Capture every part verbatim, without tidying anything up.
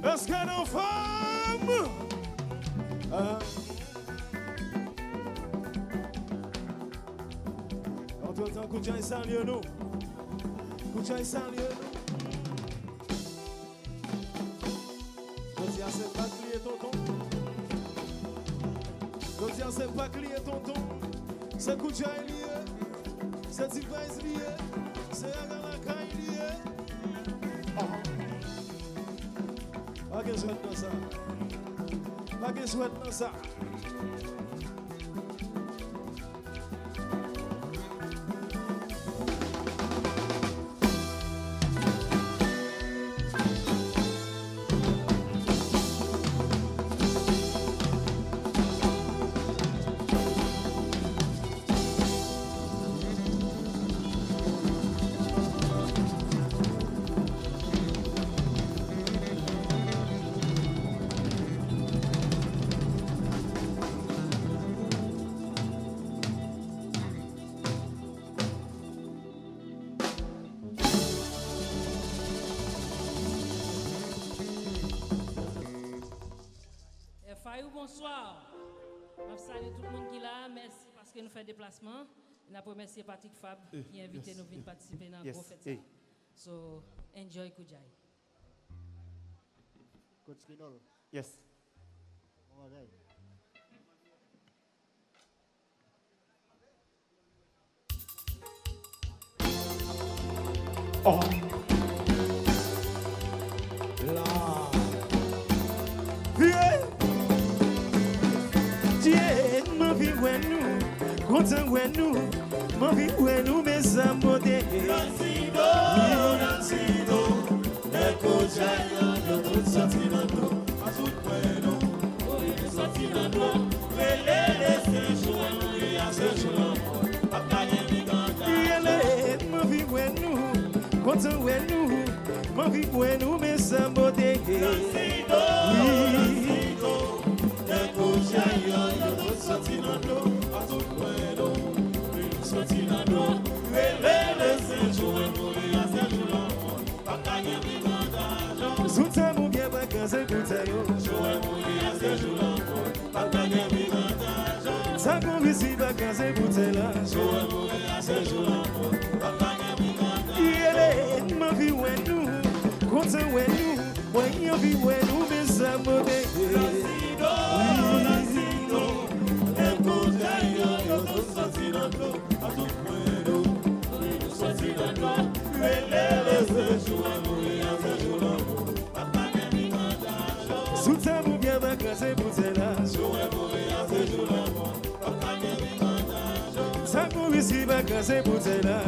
Èske nou fòm? Ah. Antretan, Koudjay salye nou. Koudjay salye nou. Jodi a se Pak li ye, tonton. Jodi a se Pak li ye, tonton. Se Koudjay li ye. Se T-Vice li ye. Se Yaga Lakay li ye. Ah. Pa gen jwèt nan sa. Pa gen jwèt nan sa. Fayou, bonswa. M ap salye tout moun ki la. Mèsi paske nou fè deplasman. N ap remèsye Patrick Fab ki envite nou vin patisipe nan gwo fèt sa. So, enjoy Koudjay. Coach Kenol. Yes. Bon bagay. Oh. La. Vye. Dye, m anvi wè nou, kontan wè nou, m anvi wè nou, mezanmi, bote. Nansido, Nansido, nèg Koudjay yo, yo tout soti nan dlo, a tout pwen nou. Wi, nou soti nan dlo, rele le sejou, wi, a sejou lanmò, pa ka gen piganta. Rele, m anvi wè nou, kontan wè nou, m anvi wè nou, mezanmi, bote. Nansido, Nansido, nèg Koudjay yo, yo tout soti nan dlo, a tout pwen nou. Wi, nou soti nan dlo, rele le sejou, wi, a sejou lanmò. Sou tèm ou byen pa kraze boutèy yo. Sa kon risi pa kraze boutèy la. Yele, m anvi wè nou, kontan wè nou, mwen anvi wè nou, mezanmi. Sou tèm ou byen pa kraze boutèy la. Sa kon risi pa kraze boutèy la.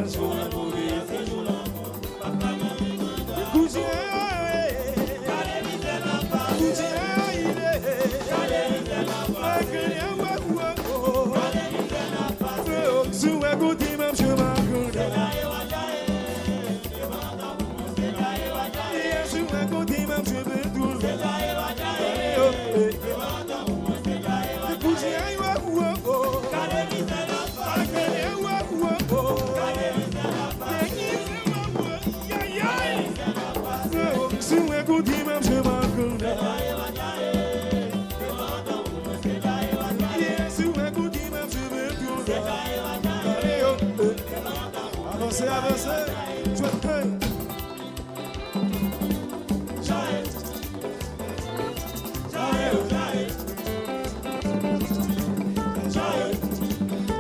Koudjay, Koudjay, si w wè kote m ap jwe makonda. Avanse, avanse. Jwèt, hey.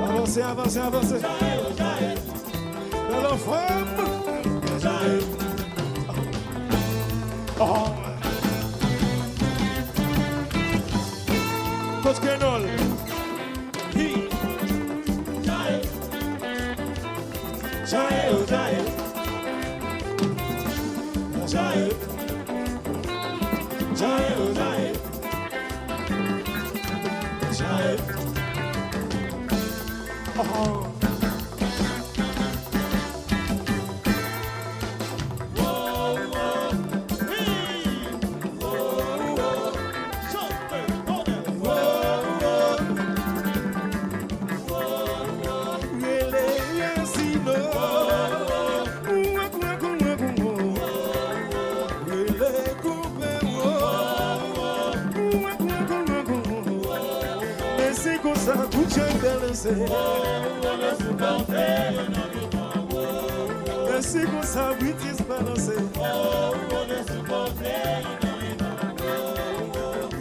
Avanse, avanse, avanse. Bèl anfòm. Oh. Coach Kenol. Hi. Jaye, oh, jaye. Jaye. Jaye, oh, jaye. Jaye. Oh. Sa kout chen balanse. Mèsi konsa Britis balanse.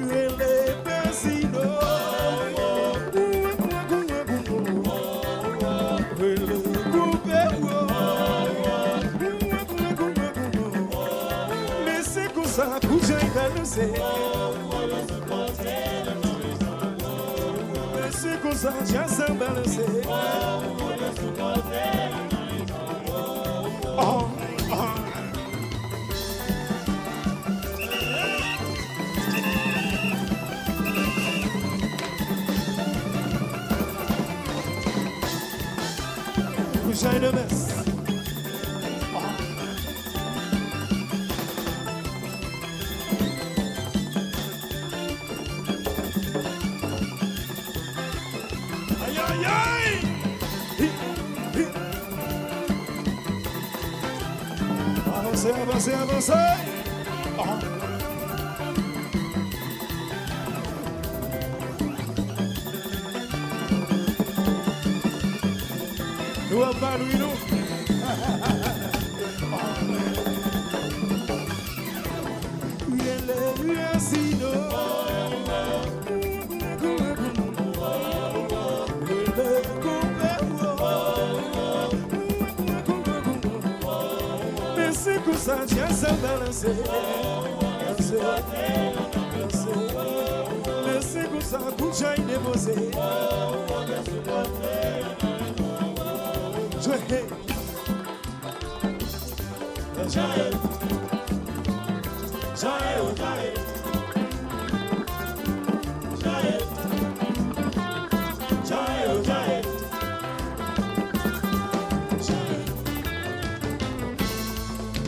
Rele Pezino. Rele Koupe Wo. Mèsi konsa kout chen balanse. Se konsa djaz la balanse. Oh, oh. Pou Jay Demes. Ay, ay, ay! Hi, hi. Avanse, avanse, avanse! Ah. Nou ap ba nou, nou. Men se konsa djaz sa balanse. Men se konsa kout chay depoze. Jwe, hey.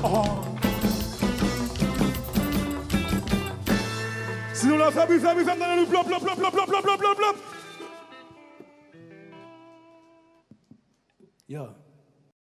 Oh. Si nou la fè bri, fè bri, fè m tande nou plop, plop, plop. Yo.